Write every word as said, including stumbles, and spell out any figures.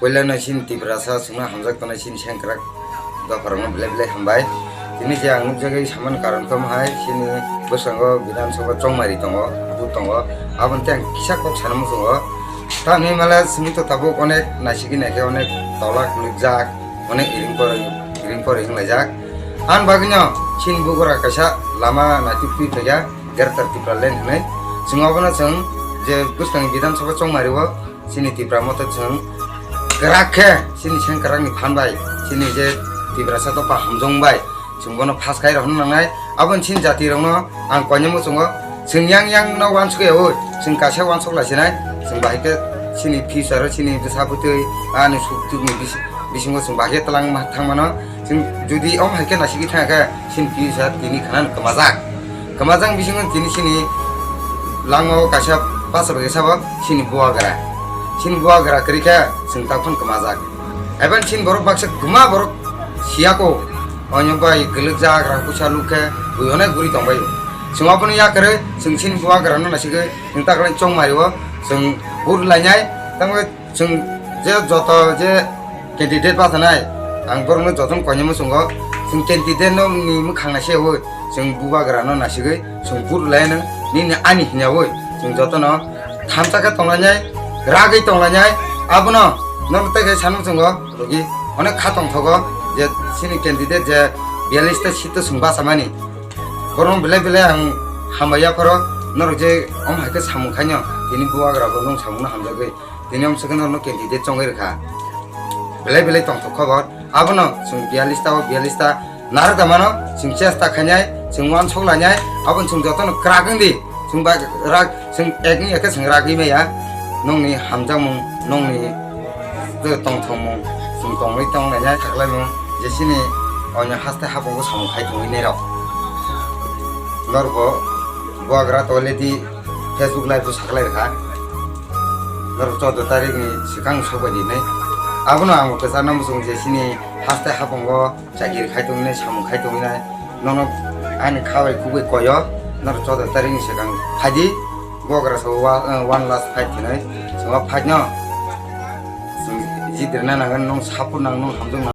Puila no chini Tiprasa chwngno hamjak tongnai chini sengkrak dopharokno belai belai hambai. Tini je ang nukjagwi samani karon khe omo hai, chini bwskango Bidhan Sabha chongmari tongo, booth tongo, aboni tei ang kisa kok sana muchungo. Tamni mala simi to tabuk onek naisiki naikhe onek tola kulukjak, onek iring poroi, iring poroi wnglaijak. Ani bagwino chini bugura kaisa lama naitugtwi phaikha, Greater Tipraland hinwi. Chwng obono chwng je bwskang Bidhan Sabha chongmari o, chini Tipra Motha chwng kwrak khe chini sengkrakni phan bai, chini je Tiprasa dopha hamjong bai chwng bono phas khai rw nangnai. Aboni chini jati rokno ang koinwi muchungo, chwng yang yang no uansuk yaui, chwng kaisa uansuk lai sinai, chwng bahai khe chini future o chini bwsa bwtwi ani suk dukni bis-, bisingo chwng bahai khe twlang ma-, thang mano. Chwng jodi omo hai khe naisiki thang khe chini future tini khana kwmajak. Kwmajak bisingo tini chini langmao kaisa bachai bai sabo chini bubagra. Chini bubagra kwrwi khe chwng takhon kwmajak. Eba chini borok baksa kwma borok siyako. Oino bai kwlwkjak rang puisa luk khe bui onek guri tongbai. Chwng abono yakarwi chwng chini bubagrano naisigwi chwng takhwlai chongmari o chwng vote lainai. Tamo Chwng je joto je candidate bachanai, ang borokno jotono koinwi muchungo, chwng candidate no ni mwkhang naisaiwi, chwng bubagrano naisigwi, chwng vote rwlainw, nini ani hinyawi, chwng jotono thamsa khe tonglainai, ragwi tonglainai, abono norok tei khe sana muchungo, logi onek kha tongthogo, je chini candidate je biyallis ta seat o chwng bachamani, borokno belai belai ang hambai yapharo, norok je omo hai khe samung khaino, tini bubagra bo nwng samungno hamjagwi. Tini omo se khe norokno candidate chongwi rwkha. Belai belai tongthok khobor. Abono chwng biyallis ta o biyallis ta narwk da mano, chwng chesta khainai, chwng uansuk lainai, abono chwng jotono kwrak wng di. Chwng bai rak, chwng ek wng ya khe chwng ragwi maya. Nokni hamjakmung, nokni tongthokmung, chwng tongwi tong lainai, khaklaimung, je chini oino haste hapungo samung khai tongwi nairok. Norokbo bubagra toileti Facebook live o saklai rwkha. Norok choudo tarikh ni swkang sokbai di hinwi. Abono ang kwchar no muchung je chini haste hapungo chakiri khai tongwi nai, samung khai tongwi nai. Nono ani khabai khugwi koyo. Norok choudo tarikh ni swkang phaidi. Bubagra so wa-, eh, one last fight hinwi. Chwng o fight no chwng jit rwna nangani, nwng support nang, nwng hamjak nang.